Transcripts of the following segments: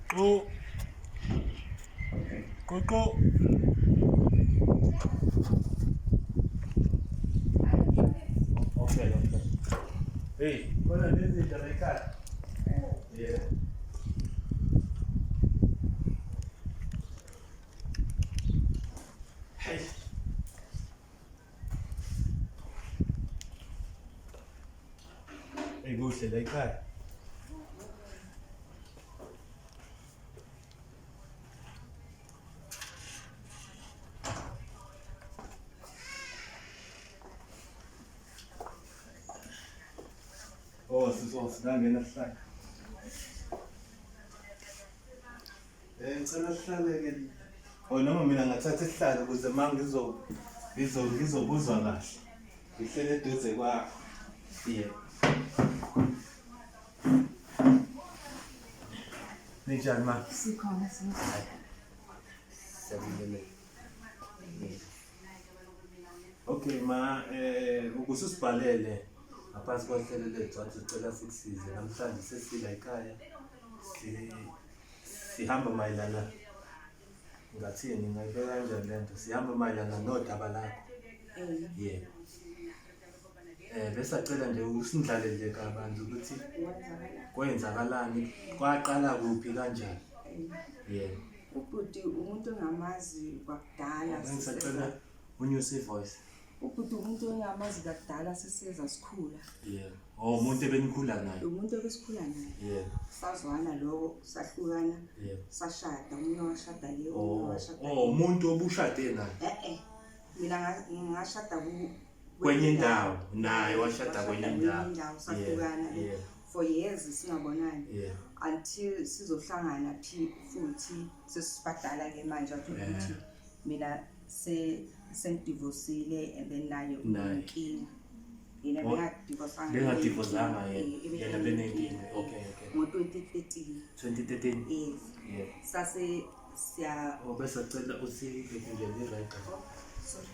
Qo. Qoqo. Okay, okay. Hey, khona nezinja la ekhaya. Yeah. Hey. Hey, kuhle la ekhaya. Oh, sizo singangena sihlale. Eh ngicela sihlale ke. Oh noma mina ngathatha isihlalo ukuze uma ngizo ngizo ngizokuzwa kahle. Ngihlele eduze kwakho. Yeah. Ninjani ma? Sikhona sikhona. Siyabingelela. Okay ma, eh ukususibhalele ngaphansi kohlelo lethu wathi sicela sikusize namhlanje sesila ekhaya si sihamba mayelana ngathini ngayibeka kanjani lento sihamba mayelana nodaba lakho yebo eh besacela nje usindlalele kabanzi ukuthi kwenzakalani kwaqala kuphi kanjani yebo Ubhuti umuntu engamazi kwakudala. Ngisacela unyuse ivoice. Ubhuti umuntu engamazi kwakudala siseza sikhula. Yebo. Oh umuntu ebenikhula naye. Umuntu ebesikhula naye. Yebo. Sazwana lokho sahlukana. Yebo. Sashada umunye washada le omunye Oh, washada. oh umuntu obushade naye. Eh eh. Mina ngashada ku kwenye indawo naye washada kwenye indawo. Sahlukana. Yeah. For years singabonani. Yeah. Until sizohlangana phi futhi sesibadala ke manje athi ukuthi mina se sengidivosile and then naye unenkinga. Yena Oh, bengadivosanga. Bengadivosanga yena. Yena benenkinga. Okay, okay. Ngo-2013. 2013. Yes. Yeah. Sase siya Oh bese cela uthi nje i-right. Oh, sorry.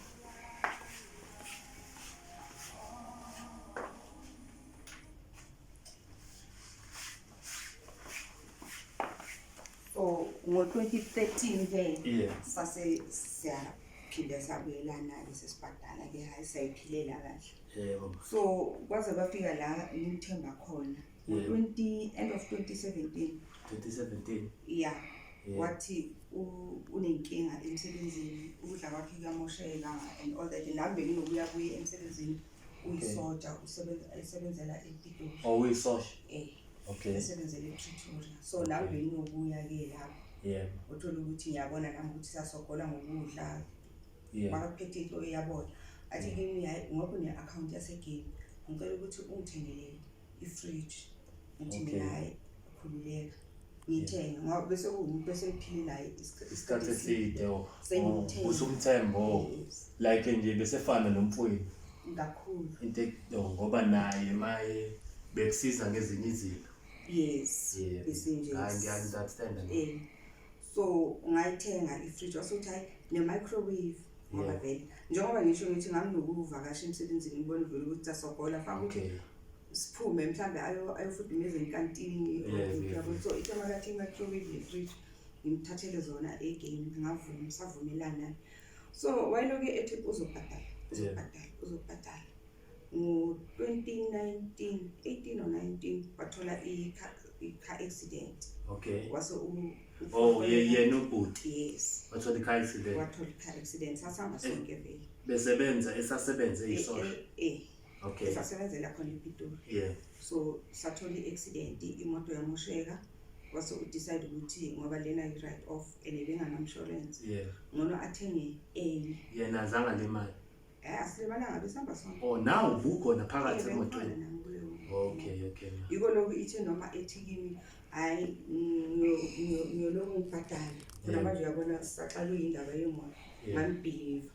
So ngo-2013 ke Yeah. sase siyaphinde sabuyelana ke sesibadala ke hayi sayiphilela kahle. Yebo. So kwaze kwafika la ngimthemba khona. Yeah. Ngo-20 end of 2017 2017. yeah Yeah. wathi unenkinga emsebenzini ukudla kwakhe kuyamosheka and all that nami benginokuya kuye emsebenzini uyisoja esebenzela ePitori. Oh uyisosha. Eh. Okay. Esebenzela ePretoria. So nami benginokuya ke lapho. Yeah. Uthola ukuthi ngiyabona nami ukuthi sasogola ngokudla. Yeah. Makaphethe into eyabona. Athi kimi hayi ngoba une-account yasegame ngicela ukuthi ungithengele i-fridge. Ngithi mina hayi khululeka. Ngiyithenge ngoba bese kuwumuntu esengiphile naye isikhathi eside. Oh, Sengimthemba. Usumthemba. Oh. Yes. Like nje besefana nomfowenu. Kakhulu. Into oh, ngoba naye maye bekusiza ngezinye izinto. Yes. Yeah. Besinje. Hayi ngiya-understand. Eh. So ngayithenga i-fridge wase uthi hayi ne-microwave ngoba vele njengoba ngisho ngithi nganginokuvakasha emsebenzini ngibone vele ukuthi sasogola faka ukuthi Okay. siphume mhlambe ayofudumeza enkantini Yeah, so ithe makathi i-microwave ne-fridge ngimthathele zona egame ngavuma savumelana so wayeloke ethi uzobhadala uzobhadala uzobhadala ngo-2019 18 or 19 wathola i-car accident. Okay. Wase Oh yena ubhuti. Yes. Wathola i-car accident. Wathola i-car accident sasihamba sonke vele. Besebenza esasebenze eyisosha. Eh. Okay. Esasebenzela khona ePitori. Yeah. So sathola i-accident imoto yamosheka wase udecide ukuthi ngoba lena i-write off and ibingana-insurance. Yeah. Ngcono athenge enye. Yena azange limale. Eh asilimalanga besihamba sonke. Oh now ubukhona phakathi Eh, emotweni. bengikhona nami kuleyo moto. Okay, okay. Yiko lokhu ithe noma ethi kimi hayi ngiyolokhu ngibhadala. Khona Yeah. manje uyabona saqala indaba yemoto. Yeah. Ngambelieve.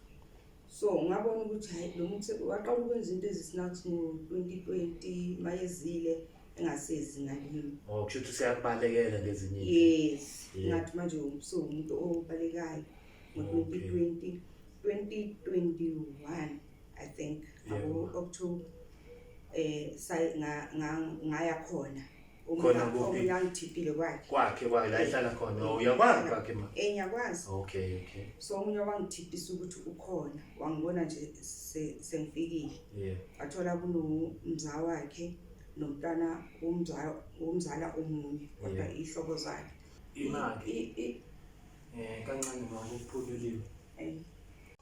So ngabona ukuthi hayi lo muntu waqala ukwenza into ezisnacks ngo-2020 mayezile engasezi ngalimi. Oh kusho ukuthi useyakubalekela ngezinye indlela. Yes. Yeah. Ngathi manje usuwumuntu obalekayo ngo-2020 2021 I think Yeah. abo October eh ngaya khona Khona kuphi? Omunye angithintile kwakhe. Kwakhe, kwayo la ihlala khona. Oh, uyakwazi kwakhe ma? Eh, ngiyakwazi. Okay. So omunye wangithintisa ukuthi ukhona, wangibona nje sengifikile. Wathola kunomza wakhe nomntwana womzala omunye, kodwa ihlobo zakhe. Imali. Kancane ma, ukuphululiwe.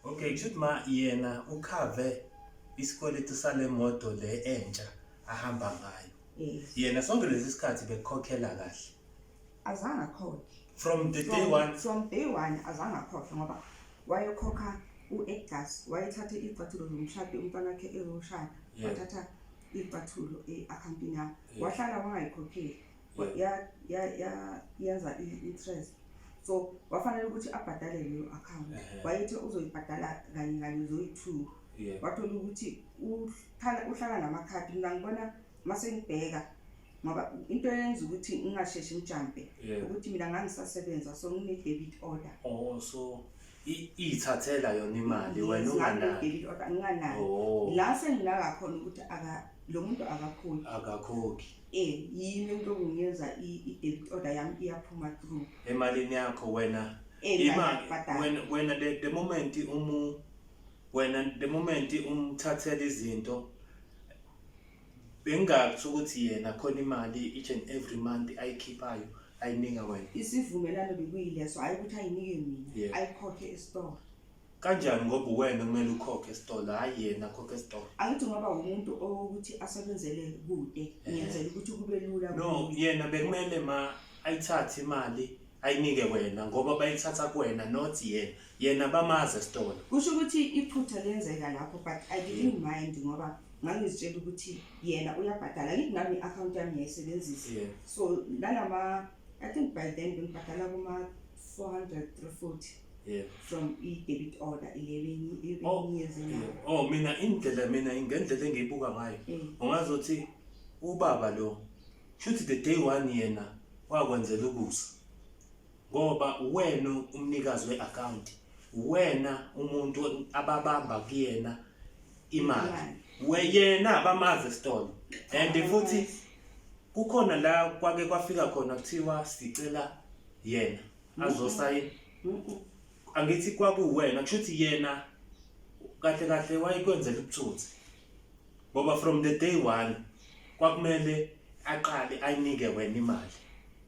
Okay, kushuthi ma yena ukhave isikweletu sale moto le entsha ahamba ngayo. Yes. Yena sonke lesi sikhathi bekukhokhela kahle. Azange akhokhe. From the day one. From day one azange akhokhe, ngoba wayekhokha u-Edgars, wayethatha iy'cathulo zomshado, umntwana wakhe ezoshada. Wathatha iy'cathulo e-akhawuntini yami. Wahlala wangayikhokheli. Yenza i-interest. So wafanele ukuthi abhadale leyo account. Wayethe uzoyibhadala kanye kanye zoyi-2. Wathola ukuthi uhlala namakhadi. Mina ngibona mase ngibheka, ngoba into eyenza ukuthi ngingasheshi ngijampe, ukuthi mina ngangisasebenza, so ngine-debit order. Oh, so iyithathela yona imali, Yes, wena unganayo. Ngane-debit order, nginganayo. La senginaka khona ukuthi lo muntu akakhokhi. Akakhokhi. Yini into okungenza i-debit order yami iyaphuma through. Emalini yakho wena. Ngiyabhadala. Wena the moment umu, wena the moment umthathela izinto, bengakuthi ukuthi yena khona imali each and every month ayikhiphayo ayinika wena. Isivumelwano bekuyileso, hayi ukuthi ayinike mina, ayikhokhe esitolo. Kanjani ngoba wena kumele ukhokhe esitolo, hayi yena akhokhe esitolo? Angithi ngoba umuntu ukuthi asebenzele kude, ngiyenzela ukuthi kube lula No, kuye. yena bekumele ma ayithathe imali ayinike wena, ngoba bayithatha kuwena, not yena. Yena bamazi esitolo. Kusho ukuthi iphutha lenzeka lapho, but I didn't mind ngoba ngangizitshela ukuthi yena uyabhadala. Ngithi nami i-account yami ngiyayisebenzisa. So nalama, I think by then bengibhadala kuma 400, 340. From i-debit order 11 years now. Oh, mina indlela, mina ngendlela engiyibuka ngayo. Ungazothi ubaba lo shuthi the day one yena wakwenzela ukusa. Ngoba wena umnikazi we-account, wena umuntu ababamba kuyena imali. Imali. We yena abamazi esitolo. And futhi kukhona la kwake kwafika khona kuthiwa sicela yena azosayina. Angithi kwakuwena, kushuthi yena kahle kahle wayekwenzela ubutsotsi. Ngoba from the day one kwakumele aqale ayinike wena imali.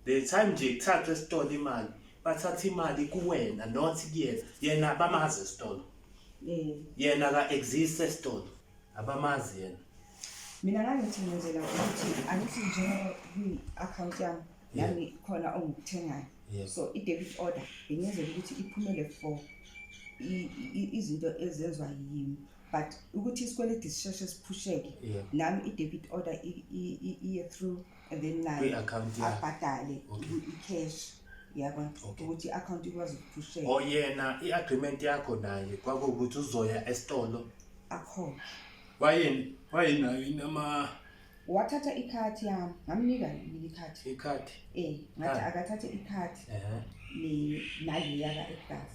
The time nje kuthathwe esitolo imali, bathatha imali kuwena not kuyena. Yena abamazi esitolo. Yena ka exist esitolo. Abamazi yena. Mina ngangithi ngenzela ukuthi angithi njengoba kwi-account yami nami khona ongikuthengayo. So i-debit order bengenzela ukuthi iphumele for izinto ezenziwa yimi. But ukuthi isikweletu sisheshe siphusheke, nami i-debit order iye through and then naye Kwi-account yakhe. abhadale i-cash. Yabona? Ukuthi i-account ikwazi ukuphusheka. Oh, yena i-agreement yakho naye kwakuwukuthi uzoya esitolo. Akhokhe. Wayeni, wayenayo inama Wathatha ikhadi yami, ngamnika mina ikhadi. Ikhadi? Ngathi akathathe ikhadi. Nale yaka Edgars.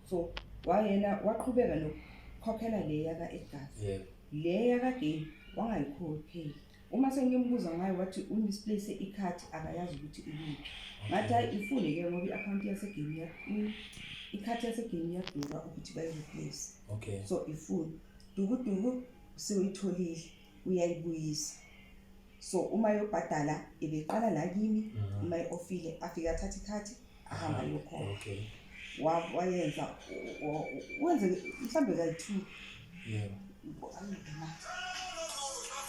So wayena waqhubeka nokukhokhela le yaka Edgars. Le yaka Game wangayikhokheli. Uma sengimbuza ngayo wathi umisplace ikhadi, akayazi ukuthi ikuphi. Ngathi hayi ifune ke ngoba i-account yaseGame ikhadi yaseGame iyadura ukuthi bayi-replace. So ifune. Dukuduku sewuyitholile, uyayibuyisa. So uma yobhadala ibeqala la kimi, uma i-ofile afike athathe ikhadi ahamba ayokhokha. Wayenza, wenze mhlambe kayi-2.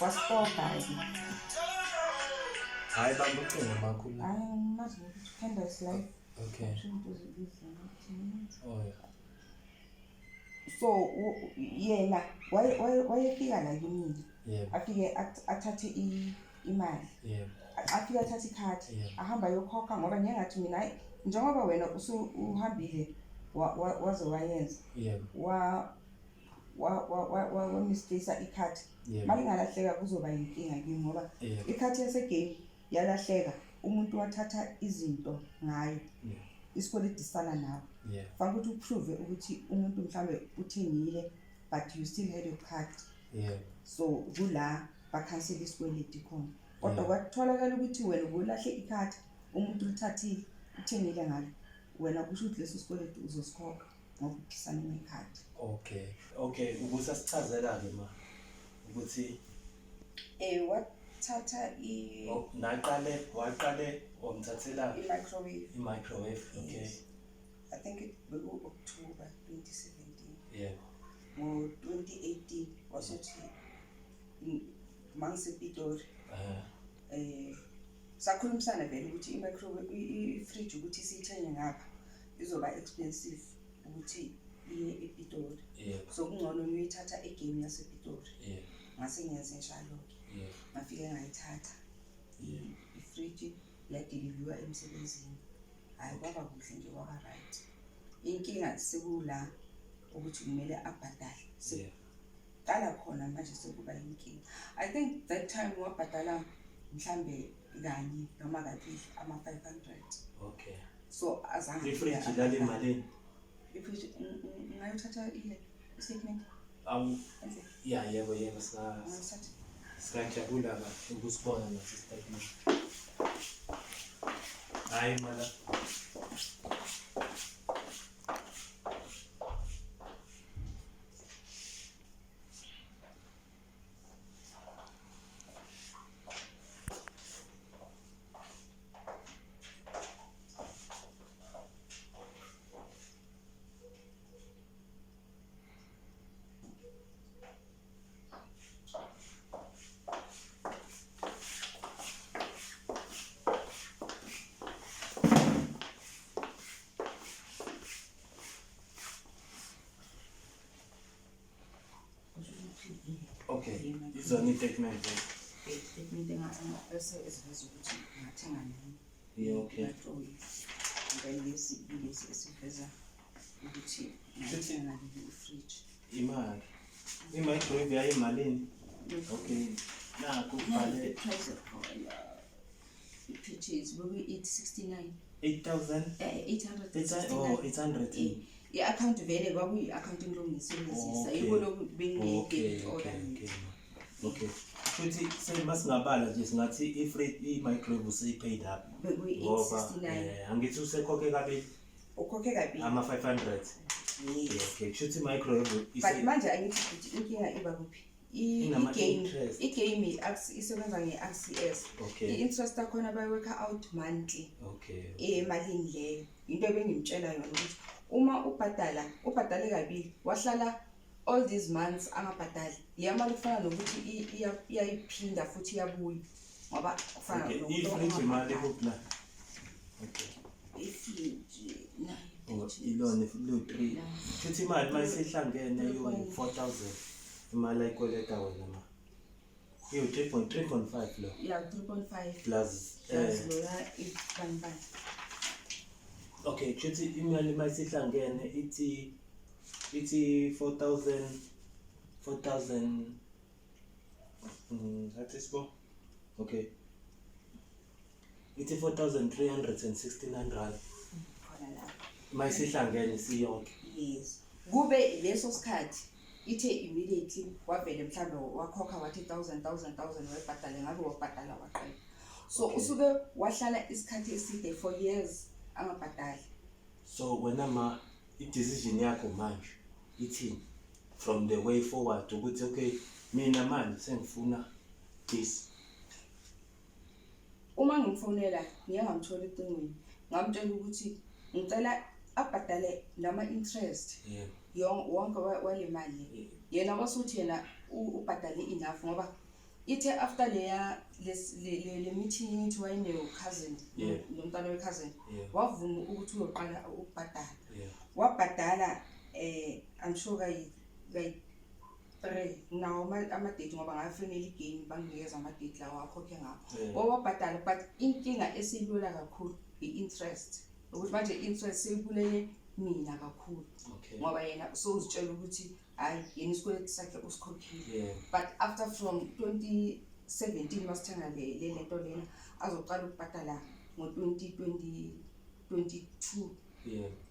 Wasitopa ke. Hayi, bamba ucingo makhulu. Hayi, ngimazi ngokuthi Candace life. Oh yeah. So yena wayefika la kimina. Afike athathe imali. Afike athathe ikhadi. Ahamba ayokhokha ngoba ngiyangathi mina hayi njengoba wena usuhambile waze wayenza. Wa misplace ikhadi. Mali ingalahleka kuzoba inkinga kimi ngoba ikhadi yaseGame yalahleka, umuntu wathatha izinto ngayo. Isikweletu sisala nawe. Fanele ukuthi uprove ukuthi umuntu mhlambe uthengile but you still had your card. So kula Bakhansela isikweleti khona, kodwa kwatholakala ukuthi wena ubulahle ikhadi, umuntu ulithathile, uthengile ngalo. Wena kusho ukuthi leso sikweleti uzosikhokha ngoba uphisane ngekhadi. Okay, ubusasichazela-ke ma ukuthi Wathatha oh, naqale waqale wamthathela i-microwave. I-microwave, okay. Yes. I think it beku-October 2017. Ngo-2018 wasothi mangisePitori, sakhulumisana vele ukuthi i-microwave, i-fridge, ukuthi siyithenge ngapha izoba expensive ukuthi iye ePitori, so kungcono niyoyithatha eGame yasePitori. Ngase ngenze njalo-ke. Ngafike ngayithatha ifriji, yadeliviwa emsebenzini. Hhayi, kwaba kuhle nje, kwaba right. Inkinga sekula ukuthi kumele abhadale. Sekuqala khona manje sekuba inkinga. I think that time wabhadala mhlambe kanye noma kabili ama-500. So azange Ifriji afike lali abhadale. Malini? Ifriji ngayothatha ile statement. Awu. Enhle. Ya, yebo, Ngayothatha. singajabula kahle ukusibona naso statement. Hayi mala. Kusho ukuthi ile Okay, izona i-statement. Statement bese eziveza ukuthi ngathenga nini. Yeah, okay. Microwave. And then lesi esiveza ukuthi ngathenga nini ifridge. Imali. I-microwave yayimalini? Okay. Nakho ubhale Price yakhona, i-purchase bekuyi-869. 8000. 869. Oh, 800. I-akhawunti vele kwakuyi-akhawunti engilokhu ngiyisebenzisa. Yiko lokhu bengine-debit order. Okay. Futhi semasingabala nje singathi i-free i-microwave useyi-paid up. Bekuyi-eight Ngoba sixty nine. Angithi usekhokhe kabili Ukhokhe kabili. ama-500. Yes. Okay, kusho ukuthi i-microwave But manje angithi futhi inkinga iba kuphi? Inama-interest. I-Game isebenza nge-RCS. I-interest yakhona bayi-worka out monthly emalini leyo. Into ebengimtshela yona ukuthi uma ubhadala, ubhadale kabili, wahlala all these months angabhadali, leya mali kufana nokuthi iyayiphinda futhi iyabuya, ngoba kufana nokuthi I-fridge imali ongabhadali. kuphi la? Okay. Ifriji nayo Oh, purchase. ilona lo 3. La. Futhi imali mayisehlangene Three yo point- 4000. Imali ayikweleta wena ma. Iyo 3.3.5 lo. Ya, 3.5. Plus Plus loya ibanibani. Okay, kushuthi imali mayisehlangene ithi 4000 4000, ngathi sibo. Okay. Ithi 4369 rand. Khona lapho. Mayisehlangene siyonke. Yes, kube leso sikhathi ithe immediately wavele mhlawumbe wakhokha wathi thousand thousand thousand wayibhadale, ngabe wabhadala waqeda. So usuke wahlala isikhathi eside, for years, angabhadali. So wena ma, i-decision yakho manje ithini from the way forward, ukuthi okay, mina manje sengifuna this? Uma ngimfonela ngiye ngamthola ecingweni, ngamtshela ukuthi ngicela abhadale nama-interest wonke wale mali le. Yena wasuthi yena ubhadale enough, ngoba ithe after leya le meeting ngithi wayene-cousin nomntwana we-cousin, wavuma ukuthi uyoqala ukubhadala. Wabhadala, I'm sure kayi three nawo ama-date, ngoba ngafonela iGame banginikeza ama-date lawa akhokhe ngawo. Wawabhadala, but inkinga esilula kakhulu i-interest, ukuthi manje i-interest seyibulele mina kakhulu, ngoba yena sowuzitshela ukuthi hhayi, yena isikweletu sakhe usikhokhile. But after from 2017 masithenga le lento lena, azoqala ukubhadala ngo-2022.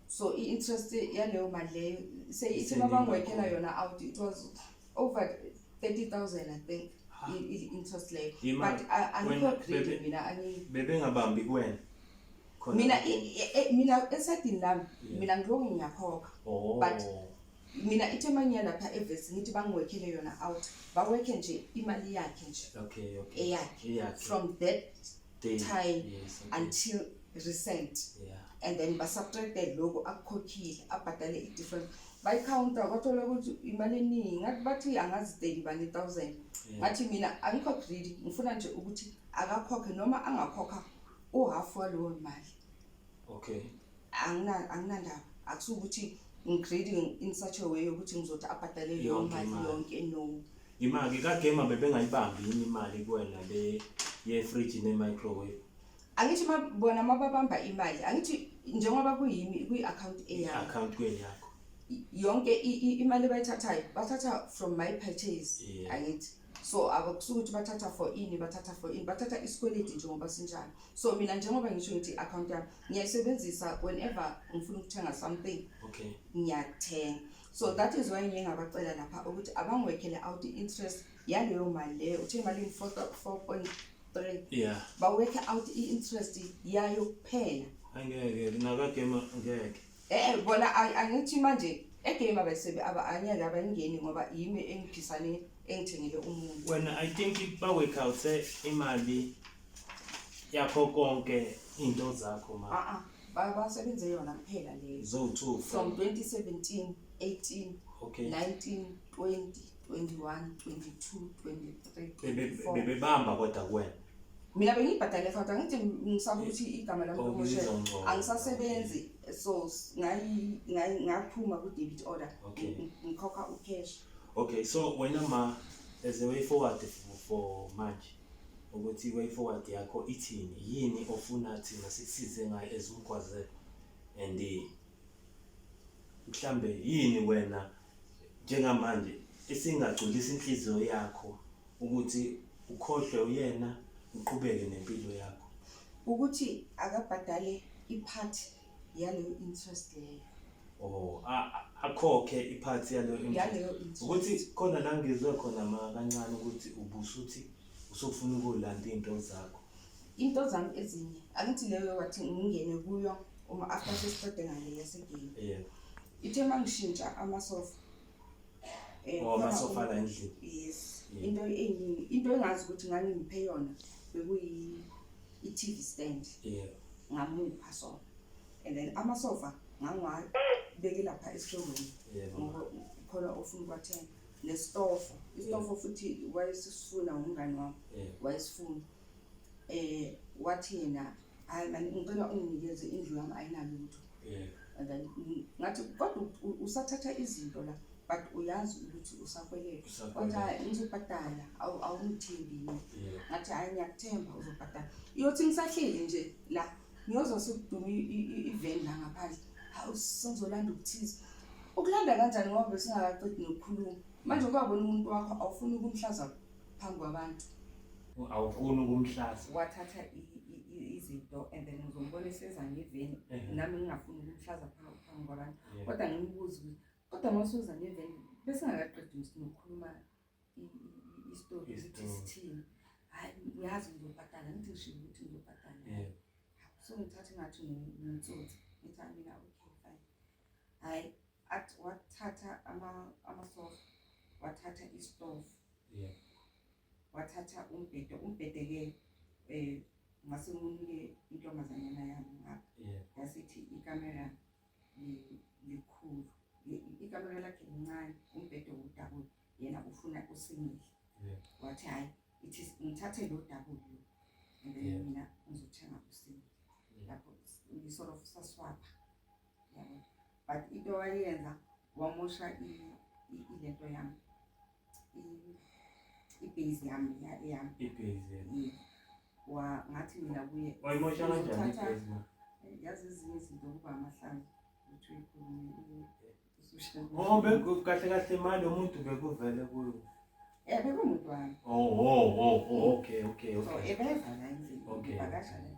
So i-interest yaleyo mali leyo ithi Iseningi mabangiworkela kakhulu. yona out, it was over 30,000, I think. I-interest leyo. Imali. But angikho Wena, greedy mina, bebengabambi kuwena khona? Mina mina esayidini lami, mina ngilokhu ngiyakhokha. But mina ithe uma ngiya lapha evesi, ngithi bangiworkele yona out, baworke nje imali yakhe nje, eyakhe, Eyakhe. From that Day. time until recent, and then basubtracte lokhu akukhokhile, abhadale i-difference, bayicounta, kwathola ukuthi imali eningi. Ngathi bathi angazi 30 bani thousand. Ngathi mina angikho greedy, ngifuna nje ukuthi akakhokhe noma angakhokha uhafu walowo mali. Anginandaba, akusukuthi ngigreedy in such a way ukuthi ngizothi abhadale leyo Yonke mali imali. yonke, no. Imali kaGema bebengayibambi yini imali kuwena le ye-fridge ne-microwave? Angithi bona mababamba imali, angithi njengoba kuyimi kwi-account eyami, I-account kweyakho. Yonke imali abayithathayo bathatha from my purchase. Angithi so akusuke ukuthi bathatha for ini, bathatha for ini, bathatha isikweleti njengoba sinjalo. So mina njengoba ngisho ngithi i-account yami ngiyayisebenzisa whenever ngifuna ukuthenga something, ngiyathenga. So that is why ngiye ngabacela lapha ukuthi abangiworkele out i-interest yaleyo mali leyo. Uthe imali 4.3, baworke out i-interest yayo kuphela. Angeke, nakaGema ngeke. Bona angithi manje egame abayisebe aba anyeke abayingeni ngoba yimi engiphisane engithengele umuntu. Wena, I think ba-work out imali yakho konke, into zakho ma. A a basebenze yona kuphela leyo. Zo-two? From 2017, 18, 19, 20, 21, 22, 23, 24. Bebebamba kodwa kuwena? Mina bengiyibhadale account, angithi ngisaba ukuthi igama lami Oh, limosheke. lizongcola. Angisasebenzi, so ngaphuma ku-debit order. Ngikhokha ucash. Okay, so wena ma, as a way forward for manje, ukuthi i-way forward yakho ithini, yini ofuna thina sikusize ngayo as umgwazelo, and mhlambe yini wena njengamanje esingagculisa inhliziyo yakho ukuthi ukhohlwe uyena, uqhubeke nempilo yakho? Ukuthi akabhadale ipart yaleyo interest leyo. Oh, akhokhe ipart yaleyo interest. Yaleyo interest. Ukuthi khona la ngizwe khona ma kancane ukuthi ubusuthi usufuna ukulanda iy'nto zakho. Into zami ezinye, angithi leyo wathi ngingene kuyo uma after sesiqede ngale yasegame. Ithe uma ngishintsha amasofa, Oh, khona amasofa la endlini. Yes. Into eyiningi, into engazi ukuthi ngangingiphe yona bekuyi i-TV stand. Ngamupha sona. And then amasofa ngangiwabeke lapha esitolweni. Ngoba khona ofuna ukwathenga. Nesitofo. Isitofo futhi wayesifuna umngani wami. Wayesifuna. Wathi yena, hayi man, ngicela unginikeze indlu yami, ayinalutho. And then ngathi kodwa usathatha izinto la, but uyazi ukuthi usakweleta. Usakweleta. Wathi hayi, ngizobhadala, awungithembi yini? Ngathi hayi, ngiyakuthemba, uzobhadala. Iyothi ngisahleli nje la, ngiyozwa sekuduma iveni la ngaphandle. Hawu, sengizolanda ukuthize. Ukulanda kanjani ngoba besingakaqedi nokukhuluma? Manje ukwabona umuntu wakho awufuni ukumhlaza phambi kwabantu. Awufuni ukumhlaza. Wathatha izinto and then ngizombona eseza ngeveni. Nami ngingafuni ukumhlaza phambi kwabantu. Kodwa ngimbuze ukuthi kodwa mawusuza ngeveni besingakaqedi nokukhuluma isitori ukuthi Isitori. sithini. Hayi, uyazi ngizobhadala, ngithi ngishilo ukuthi ngizobhadala. So ngithathe ngathi ngumtsotsi. Ngithi hayi mina, okay fine. Hayi, athi wathatha amasofa, wathatha isitofu. Wathatha umbhede, umbhede ke ngase nginike intombazanyana yami ngapha. Yasithi ikamera likhulu. Ikamera lakhe lincane, umbhede udouble, yena ufuna usingle. Wathi hayi, ithi ngithathe lo double lo. And then mina ngizothenga usingle. Lapho we sort of saswapha. Yabo. But into wayenza wamosha ilento yami. I-base yami, yami. I-base, yeah. Yeah. Wa ngathi mina kuye Wayimosha kanjani uzothatha i-base ma? Yazi ezinye izinto kuba amahlazo ukuthi uyikhulume ku-social media. Oh, kahle kahle mali umuntu bekuvele kuyo. Bekumuntu wami. Oh, oh, oh, oh, okay, okay, So, okay. ebeza la endlini, ebhakasha la endlini.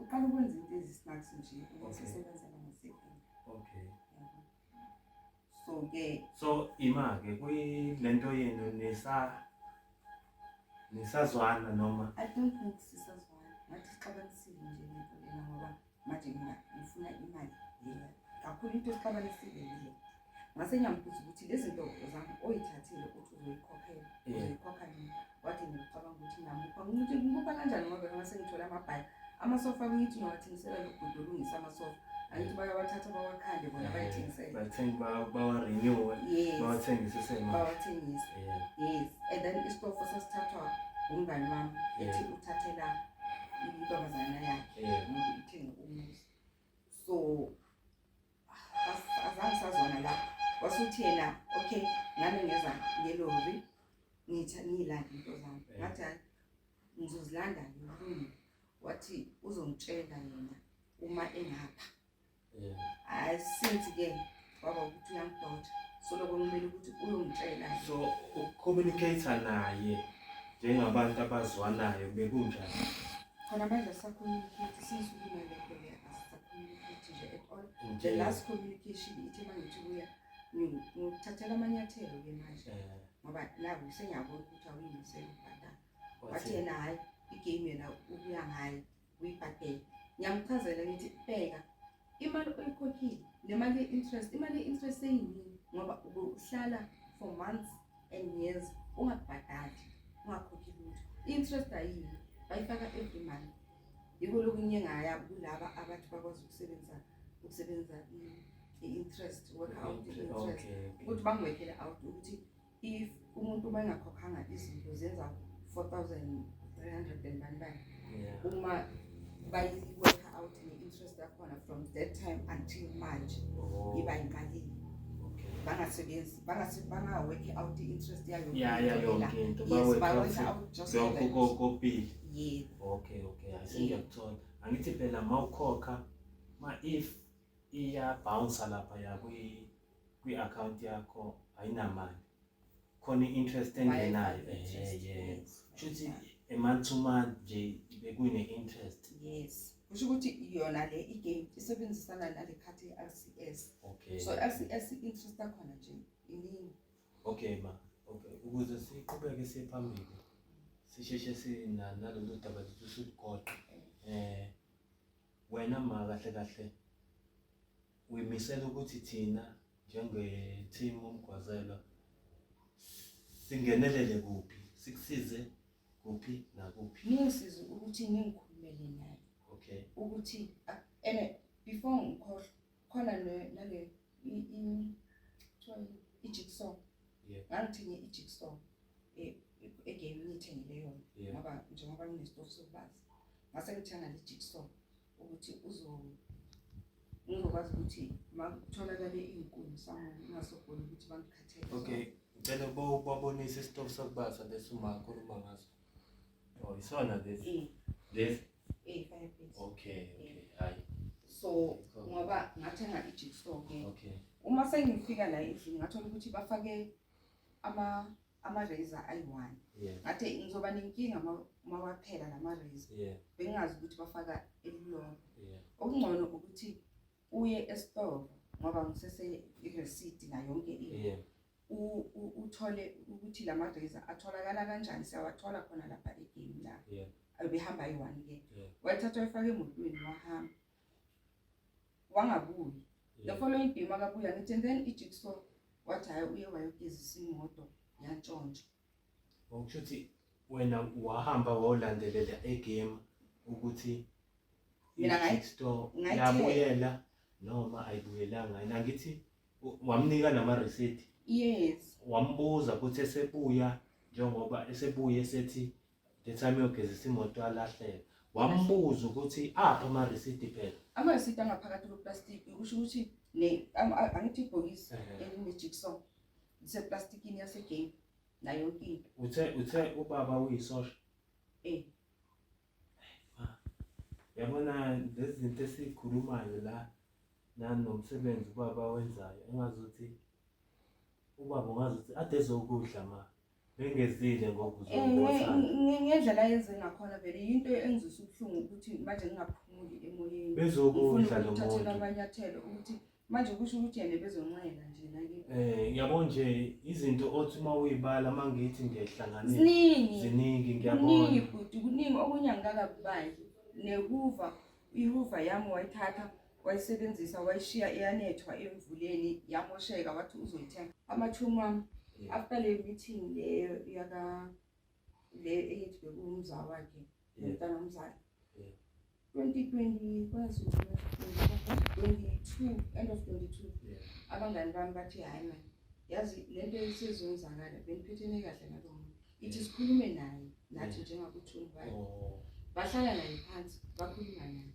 Uqala ukwenza into ezi-snacks nje, ukuthi usebenzela ngasekhaya. Yabo. So ke So ima ke kuyilento yenu nisa Nisazwana noma? I don't think sisazwana. Ngathi sixabanisile nje lento lena ngoba manje mina ngifuna imali leya. Kakhulu into esixabanisile yile. Ngase ngiyambuza ukuthi lezi zinto zami oyithathile uthi uzoyikhokhela. Uzoyikhokha nini? Wathi ngicabanga ukuthi ngamupha. Ngithi ngimupha kanjani ngoba ngase ngithola amabhayi. Amasofa ngithi ngawathengisela lo bhuti olungisa amasofa. Angithi bayawathatha bawakhande bona bayithengisele. Bathengi bawa-renew bawathengise sema. Bawathengise. Yes. And then isitofu sasithathwa umngani wami ethi uthathela intombazana yakhe ngoba ithenge umuzi. So azange sazwana lapho. Wasuthi yena okay ngami ngeza ngelori ngitha ngiyilande into zami. Ngathi hayi ngizozilanda ngilungile. Wathi uzongitshela yena uma engapha. Hayi since ke kwaba ukuthi uyangidonsa. So lokho kumele ukuthi uyongitshela. So ukucommunicate naye njengabantu abazwanayo bekunjani? Khona manje asisacommunicate since kunalento le asisacommunicate nje at all. The last communication ithe mangithi kuya ngikuthathela amanyathelo ke manje ngoba naku sengiyabona ukuthi awuyimisele ukubhadala. Wathi yena hhayi igame yena ubuya ngayo uyibhadele. Ngiyamchazela ngithi bheka imali oyikhokhile nemali ye-interest, imali ye-interest seyiningi ngoba ubuhlala for months and years ungabhadali ungakhokhi lutho. I-interest ayiyo bayifaka every month. Yiko lokunye ngaya kulaba abathi bakwazi ukusebenza i-interest, work out i-interest. Ukuthi bangiworkele out ukuthi if umuntu uma engakhokhanga izinto zenza 4,300 and bani bani. Uma bayi-work out ne-interest yakhona from that time until manje iba yimalini. Bangasebenzi, banga-work out i-interest yayo. Yeah, yonke into. Yes, ba-work out just yonke kokopile. Yebo. Okay, okay. Sengiyakuthola. Angithi phela mawukhokha ma if iya bounce lapha ya kwi-account yakho ayinamali. Khona i-interest engenayo. Yeah. Shuthi a month to month nje bekune interest. Yes. Kusho ukuthi yona le igame isebenzisana nale khadi ye-LCS. Okay. So LCS interest yakhona nje iningi. Okay ma. Okay, ukuze siqhubeke siye phambili. Sisheshe sina nalolu daba lethu silugoqe. Wena ma kahle kahle uyimisela ukuthi thina njenge team uMgwazelwa singenelele kuphi, sikusize kuphi nakuphi? Ningisize ukuthi ngikhulumele naye. Okay. Ukuthi ene before ngikhohlwa khona nale i-jigsaw. Ngangithenge i-jigsaw egame ngiyithengile yona ngoba njengoba nginesitofu sokubaza. Ngase ngithenga le jigsaw ukuthi ngizokwazi ukuthi makutholakale iy'nkuni somewhere ngingasogoli ukuthi bangikhathele. Okay, ngicela ubabonise isitofu sokubaza lesi uma khuluma ngaso. Oh, isona lesi. Lesi. Fireplace. Okay, okay. Hayi. So ngoba ngathenga i-jigsaw ke. Okay. Uma sengifika la endlini ngathola ukuthi bafake ama razor ayi-1. Ngathi ngizoba nenkinga mawaphela lama razor. Bengingazi ukuthi bafaka elilodwa. Okungcono ukuthi uye esitolo ngoba ngisese i-receipt nayo yonke into. Uthole ukuthi lama razor atholakala kanjani, siyawathola khona lapha egame la. Ebehamba ayi-1 ke. Wayithatha wayifaka emotweni wahamba. Wangabuyi. The following day makabuya ngithi and then i-jigsaw wathi hayi uye wayogezisa imoto yantshontsha. Okusho ukuthi wena wahamba wayolandelela egame ukuthi Mina i-jigsaw yabuyela noma ayibuyelanga. Angithi wamnika nama receipt. Yes. Wambuza ukuthi esebuya njengoba esebuye esethi the time yogezisa imoto alahleka. Wambuza ukuthi apha ama receipt phela. Ama receipt angaphakathi kweplastic kusho ukuthi ne angithi ibhokisi eline jigsaw liseplastikini yase game nayo yonke into. Uthe ubaba uyisosha? Yabona lezi zinto esikhulumayo la nanomsebenzi ubaba wenzayo engazuthi ubaba ungazuthi ade ezokudla ma bengezile ngoba uzobona. Ngendlela ayenze ngakhona vele into engizwisa ubuhlungu ukuthi manje ngingaphumuli emoyeni. Bezokudla lo Ngifuna ukuthathela muntu. amanyathelo ukuthi Manje kusho ukuthi yena bezoncela nje la kimi. Yabo nje izinto othi uma uyibala mangithi ngiyahlanganisa. Ziningi. Ziningi Kuningi ngiyabona. bhuti, kuningi okunye angikakakubali. Nehuva, ihuva yami wayithatha wayisebenzisa wayishiya iyanethwa emvuleni yamosheka wathi uzoyithenga. Amathumi wami after le meeting leyo yaka le engithi bekuwumza wakhe nomntana womzali. 2020 kwazi 22 end of 22 abangani bami bathi hayi man yazi lento isizonzakala beniphethene kahle nalo muntu ithi sikhulume naye nathi njengakuthuni bakhe bahlala naye phansi bakhuluma naye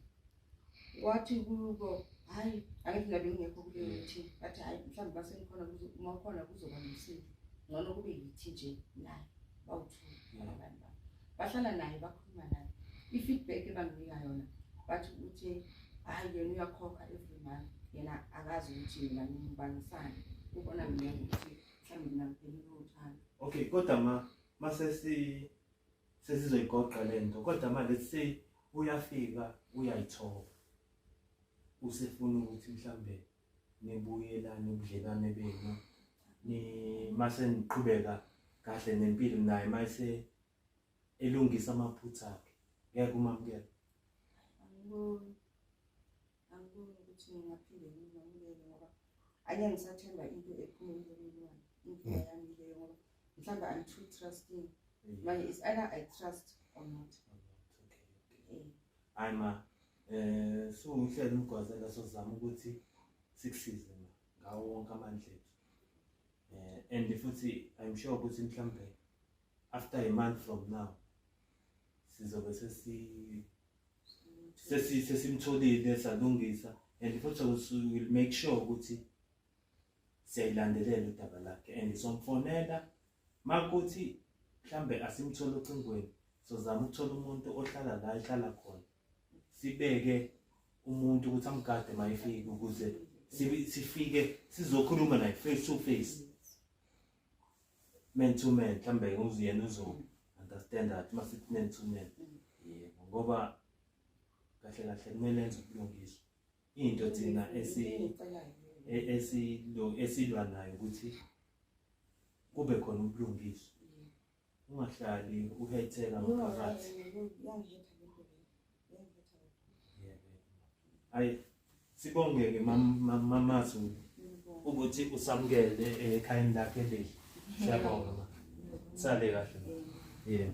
wathi kubo hayi angithi nabe ngingekho kuleyo meeting bathi hayi mhlawumbe basengikhona uma ukhona kuzoba nomsindo ngcono kube yithi nje naye bawu-two abangani bami bahlala naye bakhuluma naye i-feedback ebanginika yona bathi uthe hhayi yena uyakhokha every month yena akazi ukuthi mina ngimbangisani ubona mina ukuthi mhlawumbe mina ngiphelile uthando. Okay, kodwa ma mase si sesizoyigoqa lento kodwa ma let's say uyafika uyayithoba usefuna ukuthi mhlambe nibuyelane ubudlelwane benu ni mase niqhubeka kahle nempilo naye mase elungisa amaphutha akhe ngeke umamukele. Angiboni angiboni ukuthi ngingaphinde ngimamukele ngoba angeke ngisathemba into ephuma emlonyeni wami inkinga yami leyo ngoba mhlawumbe I'm too trusting manje it's either I trust or not. Okay. Hayi ma suwuhlelo umgwazela sozama ukuthi sikusize ma ngawo wonke amandla ethu. And futhi I'm sure ukuthi mhlambe after a month from now sizobe sesimtholile salungisa and futhi we will make sure ukuthi siyayilandelela udaba lakhe and somfonela makuthi mhlambe asimthole ocingweni sozama ukuthola umuntu ohlala la ehlala khona sibeke umuntu ukuthi amgade mayifike ukuze sifike sizokhuluma naye face to face man to man mhlambe yena uzo understand that masithi man to man yebo ngoba kahle kahle kumele enze ubulungiswa into thina esilwa nayo ukuthi kube khona ubulungiswa ungahlali uhetheka ngaphakathi. Hayi sibongeke mama Zulu ukuthi usamukele ekhayeni lakhe elihle. Siyabonga ma. Sale kahle. Yebo.